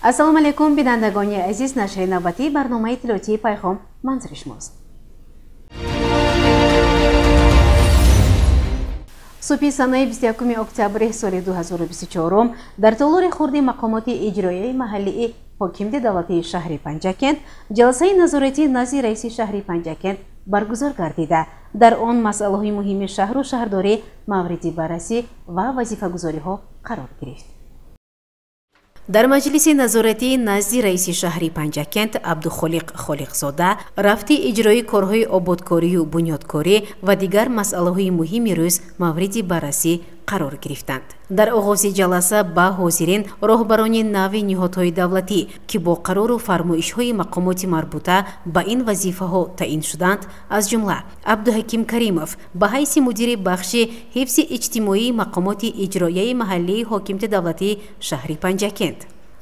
Ассалому алайкум, бинандагони азиз, нашри навбатии барномаи иттилоотии Пайғом манзури шумост. Субҳи санаи 21 октябри соли 2024 дар толори хурди мақомоти иҷроияи маҳаллии ҳокимияти давлатии шаҳри Панҷакент ҷаласаи назоратӣ назди раиси шаҳри Панҷакент баргузор гардида. Дар он масъалаҳои муҳими шаҳру шаҳрдорӣ мавриди баррасӣ ва вазифагузориҳо қарор гирифт. Дар маҷлиси назоратӣ назди раиси шаҳри Панҷакент Абдухолиқ Холиқзода рафти иҷрои корҳои ободкорию бунёдкорӣ ва дигар масъалаҳои муҳими рӯз мавриди баррасӣ қарор гирифтанд. Дар оғози ҷаласа ба ҳозирин роҳбарони нави ниҳодҳои давлатӣ, ки бо қарору фармоишҳои мақомоти марбута ба ин вазифаҳо таъин шуданд, аз ҷумла Абдуҳаким Каримов ба ҳайси мудири бахши ҳифзи иҷтимоии мақомоти иҷроияи маҳаллии ҳокимияти давлатии шаҳри Панҷакент,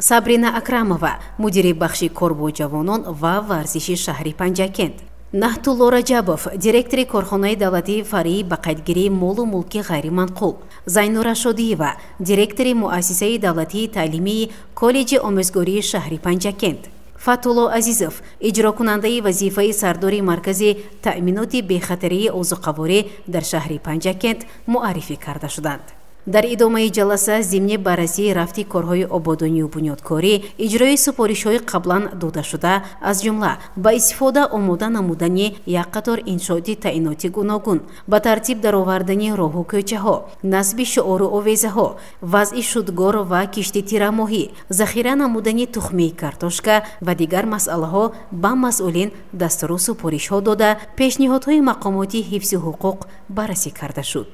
Сабрина Акрамова мудири бахши кор бо ҷавонон ва варзиши шаҳри Панҷакент, Наҳтулло Раҷабов директори корхонаи давлатии фаръии ба қайдгирии молу мулки ғайриманқул, Зайнура Шодиева директори муассисаи давлатии таълимии коллеҷи омӯзгории шаҳри Панҷакент, Фатулло Азизов иҷрокунандаи вазифаи сардори маркази таъминоти бехатарии озуқаворӣ дар шаҳри Панҷакент муаррифӣ карда шуданд. Дар идомаи ҷаласа зимни баррасии рафти корҳои ободонию бунёдкорӣ, иҷрои супоришҳои қаблан додашуда, аз ҷумла ба истифода омода намудани як қатор иншооти таъиноти гуногун, ба тартиб даровардани роҳу кӯчаҳо, насби шиору овезаҳо, вазъи шудгор ва кишти тирамоҳӣ, захира намудани тухмии картошка ва дигар масъалаҳо ба масъулин дастуру супоришҳо дода, пешниҳодҳои мақомоти ҳифзи ҳуқуқ баррасӣ карда шуд.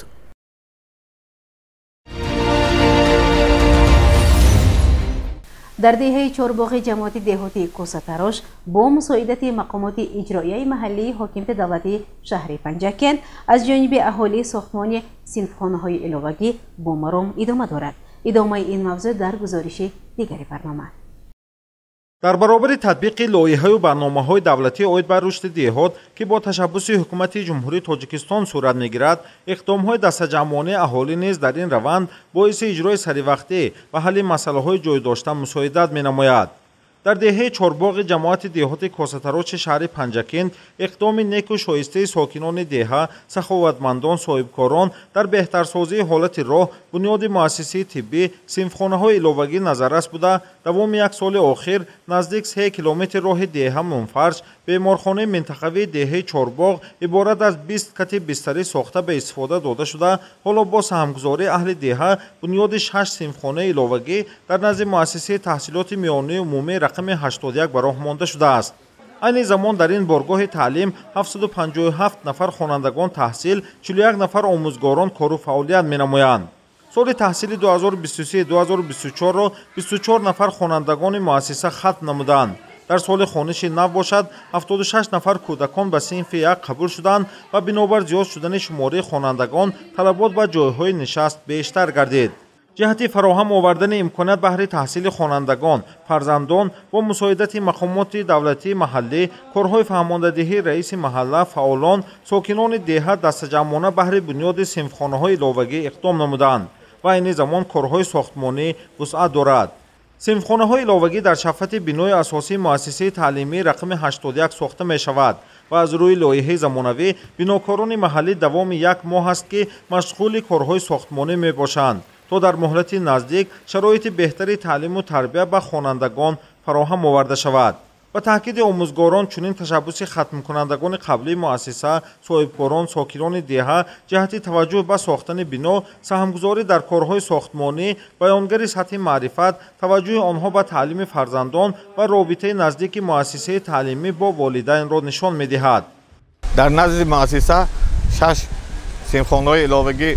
Дар деҳаи Чорбоғи ҷамоати деҳоти Косатарош бо мусоидати мақомоти иҷроияи маҳаллии ҳокимияти давлатии шаҳри Панҷакент аз ҷониби аҳолии сохтмони синфхонаҳои иловагӣ бо маром идома дорад. Идомаи ин мавзӯъ дар гузориши дигари барнома. Дар баробари татбиқи лоиҳаю барномаҳои давлатӣ оид ба рушди деҳот, ки бо ташаббуси ҳукумати Ҷумҳурии Тоҷикистон сурат мегирад, иқдомҳои дастаҷамъонаи аҳолӣ низ дар ин раванд боиси иҷрои саривақтӣ ва ҳалли масъалаҳои ҷойдошта мусоидат менамояд. Дар деҳаи Чорбоғи ҷамоати деҳоти Косатароши шаҳри Панҷакент иқдоми неку шоистаи сокинони деҳа, саховатмандон, соҳибкорон дар беҳтарсозии ҳолати роҳ, бунёди муассисаи тиббӣ, синфхонаҳои иловагӣ назаррас буда, давоми як соли охир наздик 3 километр роҳи деҳа мунфарш, беморхонаи минтақавии деҳаи Чорбоғ иборат аз 20 кати бистарӣ сохта ба истифода дода шуда, ҳоло бо саҳмгузории аҳли деҳа бунёди 6 синфхонаи иловагӣ дар назди муассисаи таҳсилоти миёнаи умумии рақами 81 ба роҳ монда шудааст. Айни замон дар ин боргоҳи таълим 757 нафар хонандагон таҳсил, 41 нафар омӯзгорон кору фаъолият менамоянд. Соли таҳсили 2023-2024-ро 24 нафар хонандагони муассиса хатм намуданд. Дар соли хониши нав бошад 76 нафар кӯдакон ба синфи як қабул шуданд ва бинобар зиёд шудани шумораи хонандагон талабот ба ҷойҳои нишаст бештар гардид. Ҷиҳати фароҳам овардани имконият баҳри таҳсили хонандагон, фарзандон бо мусоидати мақомоти давлатии маҳаллӣ, корҳои фаҳмондадиҳии раиси маҳалла, фаъолон, сокинони деҳа дастаҷамъона баҳри бунёди синфхонаҳои иловагӣ иқдом намуданд ва айни замон корҳои сохтмонӣ вусъат дорад. Синфхонаҳои иловагӣ дар шафати бинои асосии муассисаи таълимии рақами 81 сохта мешавад ва аз рӯи лоиҳаи замонавӣ бинокорони маҳаллӣ давоми як моҳ аст, ки машғули корҳои сохтмонӣ мебошанд, то дар муҳлати наздик шароити беҳтари таълиму тарбия ба хонандагон фароҳам оварда шавад. Ба таъкиди омӯзгорон, чунин ташаббуси хатмкунандагони қаблии муассиса, соҳибкорон, сокинони деҳа ҷиҳати таваҷҷӯҳ ба сохтани бино, саҳмгузорӣ дар корҳои сохтмонӣ, баёнгари сатҳи маърифат, таваҷҷӯҳи онҳо ба таълими фарзандон ва робитаи наздики муассисаи таълимӣ бо волидайнро нишон медиҳад. Дар назди муассиса 6 синфхонаҳои иловагӣ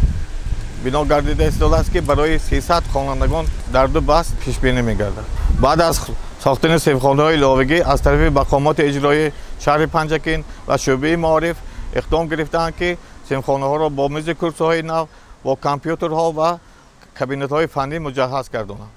бино гардида истодааст, ки барои 300 хонандагон дар ду баст пешбинӣ мегардад. Баъд аз сохтани синфхонаҳои иловагӣ аз тарафи мақомоти иҷроии шаҳри Панҷакент ва шӯъбаи маориф иқдом гирифтаанд, ки синфхонаҳоро бо мизи курсиҳои нав, бо компютерҳо ва кабинетҳои фаннӣ муҷаҳҳаз гардонанд.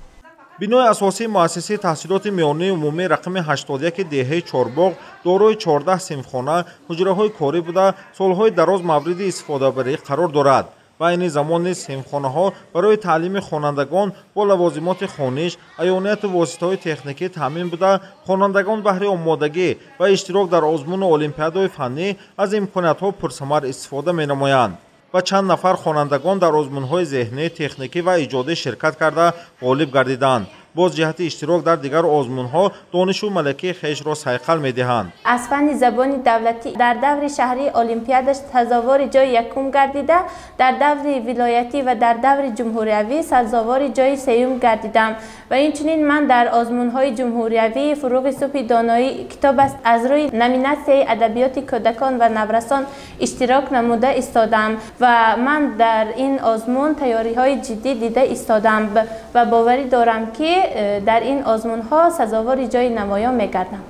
Бинои асосии муассисаи таҳсилоти миёнаи умумии рақами 81 деҳаи Чорбоғ дорои 14 синфхона, ҳуҷраҳои корӣ буда, солҳои дароз мавриди истифодабарӣ қарор дорад. Ва айни замон низ синфхонаҳо барои таълими хонандагон бо лавозимоти хониш, аёнияту воситаҳои техникӣ таъмин буда, хонандагон баҳри омодагӣ ва иштирок дар озмуну олимпиадаҳои фаннӣ аз имкониятҳо пурсамар истифода менамоянд. Ва чанд нафар хонандагон дар озмунҳои зеҳнӣ, техникӣ ва иҷодӣ ширкат карда ғолиб гардиданд. Боз ҷиҳати иштирок дар дигар озмунҳо донишу малакаи хешро сайқал медиҳанд. Аз фанни забони давлатӣ дар даври шаҳрии олимпиада сазовори ҷои якум гардида, дар даври вилоятӣ ва дар даври ҷумҳуриявӣ сазовори ҷои сеюм гардидам. Ва инчунин ман дар озмунҳои ҷумҳуриявии фуруғи субҳи доноӣ китоб аст аз рӯи номинатсияи адабиёти кӯдакон ва наврасон иштирок намуда истодам ва ман дар ин озмун тайёриҳои ҷиддӣ дида истодам ва боварӣ дорам, ки дар ин озмунҳо сазовори ҷои намоён мегардам.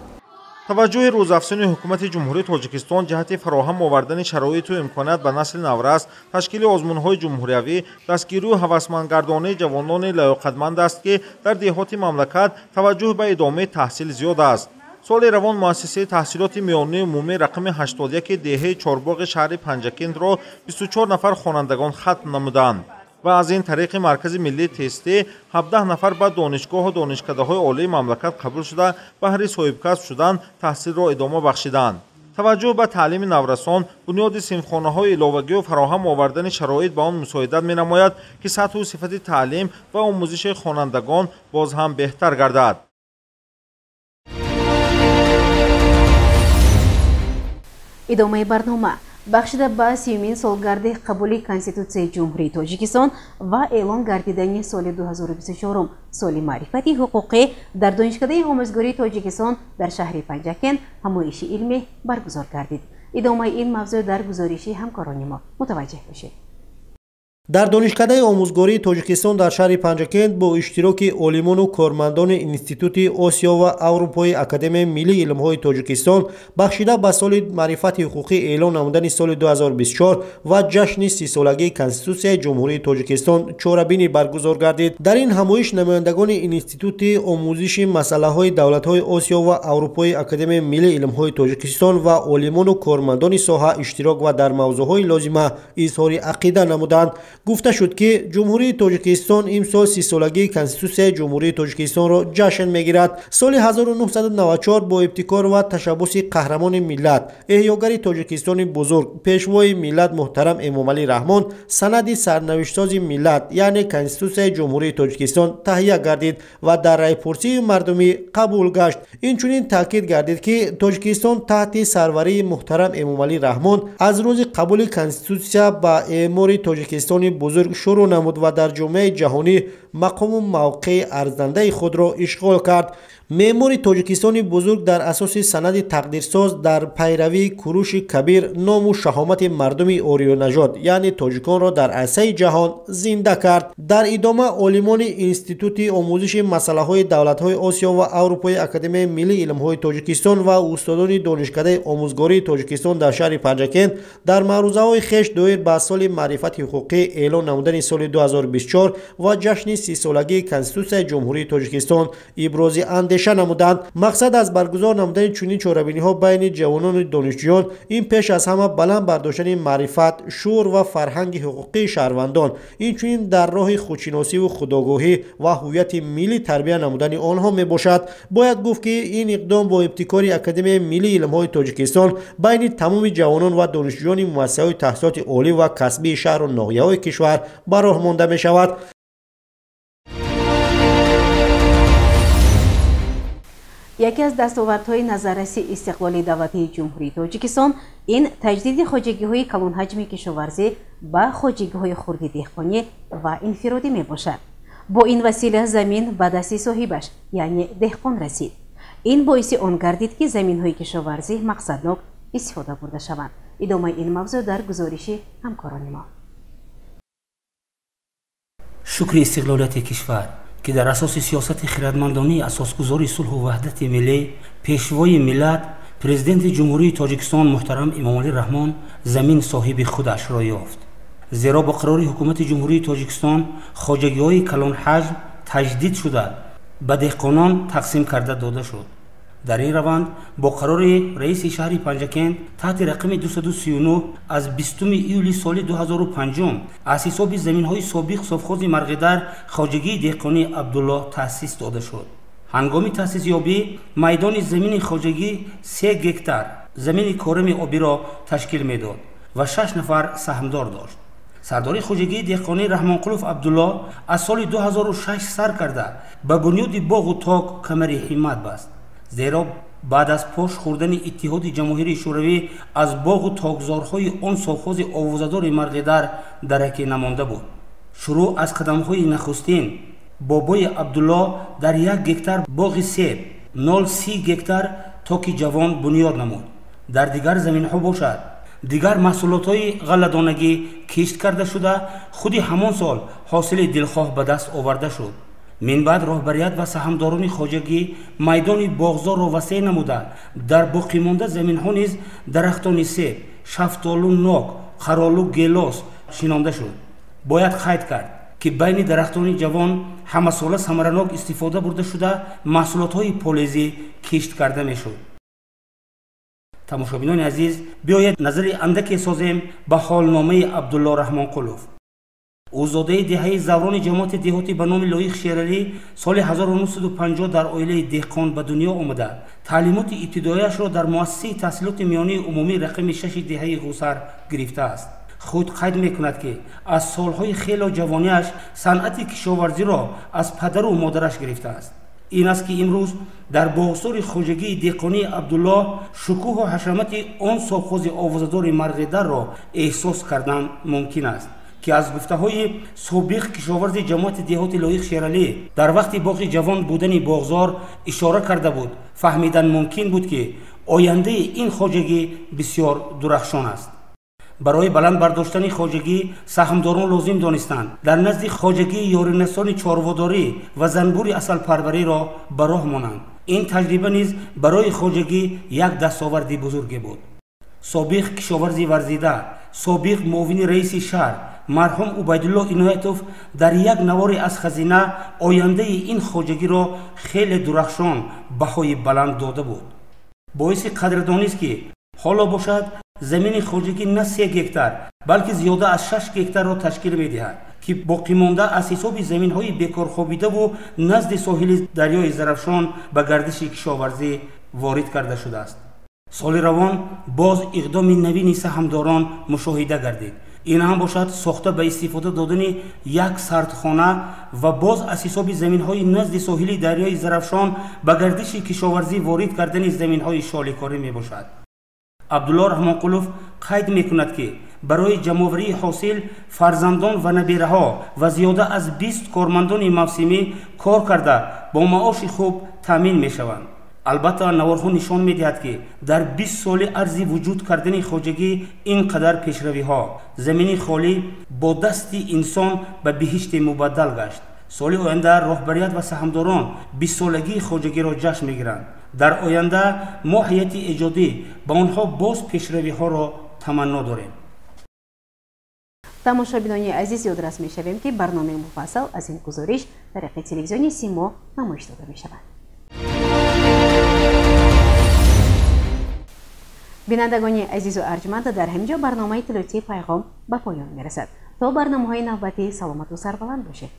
Таваҷҷӯҳи рӯзафзуни ҳукумати Ҷумҳурии Тоҷикистон ҷиҳати фароҳам овардани шароиту имконият ба насли наврас, ташкили озмунҳои ҷумҳуриявӣ, дастгирию ҳавасмандгардонии ҷавонони лаёқатманд аст, ки дар деҳоти мамлакат таваҷҷӯҳ ба идомаи таҳсил зиёд аст. Соли равон муассисаи таҳсилоти миёнаи умумӣ рақами 81 деҳаи Чорбоғи шаҳри Панҷакентро 24 нафар хонандагон хатм намуданд ва аз ин тариқи Маркази миллии тестӣ 17 нафар ба донишгоҳу донишкадаҳои олии мамлакат қабул шуда, баҳри соҳибкасб шудан таҳсилро идома бахшиданд. Таваҷҷӯҳ ба таълими наврасон, бунёди синфхонаҳои иловагию фароҳам овардани шароит ба он мусоидат менамояд, ки сатҳу сифати таълим ва омӯзиши хонандагон боз ҳам беҳтар гардад. Идомаи барнома бахшида ба 30-умин солгарди қабули Конститутсияи Ҷумҳурии Тоҷикистон ва эълон гардидани соли 2024 соли маърифати ҳуқуқӣ дар Донишкадаи омӯзгории Тоҷикистон дар шаҳри Панҷакент ҳамоиши илмӣ баргузор гардид. Идомаи ин мавзӯъ дар гузориши ҳамкорони мо мутаваҷҷеҳ бошед. Дар Донишкадаи омӯзгории Тоҷикистон дар шаҳри Панҷакент бо иштироки олимону кормандони Институти Осиё ва Аврупои Академияи миллии илмҳои Тоҷикистон бахшида ба соли маърифати ҳуқуқӣ эълон намудани соли 2024 ва ҷашни 30-солагии Конститутсияи Ҷумҳурии Тоҷикистон чорабинӣ баргузор гардид. Дар ин ҳамоиш намояндагони Институти омӯзиши масъалаҳои давлатҳои Осиё ва Аврупои Академияи миллии илмҳои Тоҷикистон ва олимону кормандони соҳа иштирок ва дар мавзӯъҳои лозима изҳори ақида намуданд. Гуфта шуд, ки Ҷумҳурии Тоҷикистон имсол 30-солагии Конститутсияи Ҷумҳурии Тоҷикистонро ҷашн мегирад. Соли 1994 бо ибтикор ва ташаббуси қаҳрамони миллат, эҳёгари Тоҷикистони бузург, пешвои миллат муҳтарам Эмомалӣ Раҳмон санади сарнавиштсози миллат, яъне Конститутсияи Ҷумҳурии Тоҷикистон таҳия гардид ва дар райпурсии мардумӣ қабул гашт. Инчунин таъкид гардид, ки Тоҷикистон таҳти сарварии муҳтарам Эмомалӣ Раҳмон аз рӯзи қабули Конститутсия ба эъмори Тоҷикистони бузург шурӯъ намуд ва дар ҷомеаи ҷаҳонӣ мақому мавқеи арзандаи худро ишғол кард. Меъмори Тоҷикистони бузург дар асоси санади тақдирсоз дар пайравии Куруши Кабир ному шаҳомати мардуми ориёнажод, яъне тоҷиконро дар арсаи ҷаҳон зинда кард. Дар идома олимони Институти омӯзиши масъалаҳои давлатҳои Осиё ва Аврупои Академияи миллии илмҳои Тоҷикистон ва устодони Донишкадаи омӯзгории Тоҷикистон дар шаҳри Панҷакент дар маърузаҳои хеш доир ба соли маърифати ҳуқуқӣ эълон намудани соли 2024 ва ҷашни 30-солагии Конститутсияи Ҷумҳурии Тоҷикистон ибрози андеша намуданд. Мақсад аз баргузор намудани чунин чорабиниҳо байни ҷавонону донишҷӯён ин пеш аз ҳама баланд бардоштани маърифат, шуур ва фарҳанги ҳуқуқии шаҳрвандон, инчунин дар роҳи худшиносиву худогоҳӣ ва ҳуввияти миллӣ тарбия намудани онҳо мебошад. Бояд гуфт, ки ин иқдом бо ибтикори Академияи миллии илмҳои Тоҷикистон байни тамоми ҷавонон ва донишҷӯёни муассисаҳои таҳсилоти олӣ ва касбии шаҳру ноҳияҳои кишвар ба роҳ монда мешавад. Яке аз дастовардҳои назарраси истиқлоли давлатии Ҷумҳурии Тоҷикистон ин таҷдиди хоҷагиҳои калонҳаҷми кишоварзӣ ба хоҷагиҳои хурди деҳқонӣ ва инфиродӣ мебошад. Бо ин васила замин ба дасти соҳибаш, яъне деҳқон расид. Ин боиси он гардид, ки заминҳои кишоварзӣ мақсаднок истифода бурда шаванд. Идомаи ин мавзӯъ дар гузориши ҳамкорони мо. Шукри истиқлолияти кишвар, ки дар асоси сиёсати хирадмандонии асосгузори сулҳу ваҳдати миллӣ, пешвои миллат, президенти Ҷумҳурии Тоҷикистон муҳтарам Эмомалӣ Раҳмон замин соҳиби худашро ёфт. Зеро бо қарори Ҳукумати Ҷумҳурии Тоҷикистон хоҷагиҳои калонҳаҷм таҷдид шуда ба деҳқонон тақсим карда дода шуд. Дар ин раванд бо қарори раиси шаҳри Панҷакент таҳти рақами 239 аз 20 июли соли 2005 аз ҳисоби заминҳои собиқ совхози Марғидар хоҷагии деҳқонии Абдулло таъсис дода шуд. Ҳангоми таъсисёбӣ майдони замини хоҷагӣ 3 гектар замини корами обиро ташкил медод ва 6 нафар саҳмдор дошт. Сардори хоҷагии деҳқонӣ Раҳмонқулов Абдулло аз соли 2006 сар карда ба бунёди боғу ток камари ҳиммат баст. Зеро баъд аз пош хӯрдани Иттиҳоди Ҷамоҳирии Шӯравӣ аз боғу токзорҳои он совхози овозадори Марғидар дараке намонда буд. Шурӯъ аз қадамҳои нахустин бобои Абдулло дар 1 гектар боғи себ 0,30 гектар токи ҷавон бунёд намуд. Дар дигар заминҳо бошад дигар маҳсулотҳои ғалладонагӣ кишт карда шуда, худи ҳамон сол ҳосили дилхоҳ ба даст оварда шуд. Минбаъд роҳбарият ва саҳмдорони хоҷагӣ майдони боғзорро васеъ намуда, дар боқимонда заминҳо низ дарахтони себ, шафтолу нок, қаролу гелос шинонда шуд. Бояд қайд кард, ки байни дарахтони ҷавон ҳамасола самаранок истифода бурда шуда, маҳсулотҳои полезӣ кишт карда мешуд. Тамошобинони азиз, биёед назари андаке созем ба ҳолномаи Абдулло Раҳмонқулов. Ӯ зодаи деҳаи Заврони ҷамоати деҳотӣ ба номи Лоиқ Шералӣ соли 1950 дар оилаи деҳқон ба дунё омада, таълимоти ибтидояшро дар муассисаи таҳсилоти миёнии умумӣ рақами 6 деҳаи Ғусар гирифтааст. Худ қайд мекунад, ки аз солҳои хело ҷавониаш санъати кишоварзиро аз падару модараш гирифтааст. Ин аст, ки имрӯз дар боғзори хоҷагии деҳқонии Абдулло шукӯҳу ҳашамати он совхози овозадори Марғидарро эҳсос кардан мумкин аст, ки аз гуфтаҳои собиқ кишоварзи ҷамоати деҳоти Лоиқ Шералӣ дар вақти боғи ҷавон будани боғзор ишора карда буд, фаҳмидан мумкин буд, ки ояндаи ин хоҷагӣ бисёр дурахшон аст. Барои баланд бардоштани хоҷагӣ саҳмдорон лозим донистанд дар назди хоҷагии ёринасони чорводорӣ ва занбури асалпарвариро ба роҳ монанд. Ин таҷриба низ барои хоҷагӣ як дастоварди бузурге буд. Собиқ кишоварзи варзида, собиқ муовини раиси шаҳр марҳум Убайдулло Иноятов дар як навори аз хазина ояндаи ин хоҷагиро хеле дурахшон баҳои баланд дода буд. Боиси қадрдонист, ки ҳоло бошад замини хоҷагӣ на 3 гектар, балки зиёда аз 6 гектарро ташкил медиҳад, ки боқимонда аз ҳисоби заминҳои бекорхобидаву назди соҳили дарёи Зарафшон ба гардиши кишоварзӣ ворид карда шудааст. Соли равон боз иқдоми навини саҳмдорон мушоҳида гардид. Ин ҳам бошад сохта ба истифода додани як сардхона ва боз аз ҳисоби заминҳои назди соҳили дарёи Зарафшон ба гардиши кишоварзӣ ворид кардани заминҳои шоликорӣ мебошад. Абдулло Раҳмонқулов қайд мекунад, ки барои ҷамъоварии ҳосил фарзандон ва набираҳо ва зиёда аз 20 кормандони мавсимӣ кор карда бо маоши хуб таъмин мешаванд. Албатта, наворҳо нишон медиҳад, ки дар 20 соли арзи вуҷуд кардани хоҷагӣ ин қадар пешравиҳо, замини холӣ бо дасти инсон ба биҳиште мубаддал гашт. Соли оянда роҳбарият ва саҳмдорон 20-солагии хоҷагиро ҷашн мегиранд. Дар оянда мо ҳайати эҷодӣ ба онҳо боз пешравиҳоро таманно дорем. Тамошобинони азиз, ёдрас мешавем, ки барномаи муфассал аз ин гузориш тариқи телевизиони Симо намоиш дода мешавад. Бинандагони азизу арҷманд, дар ҳамин ҷо барномаи иттилоотии Пайғом ба поён мерасад. То барномаҳои навбатӣ саломату сарбаланд бошед.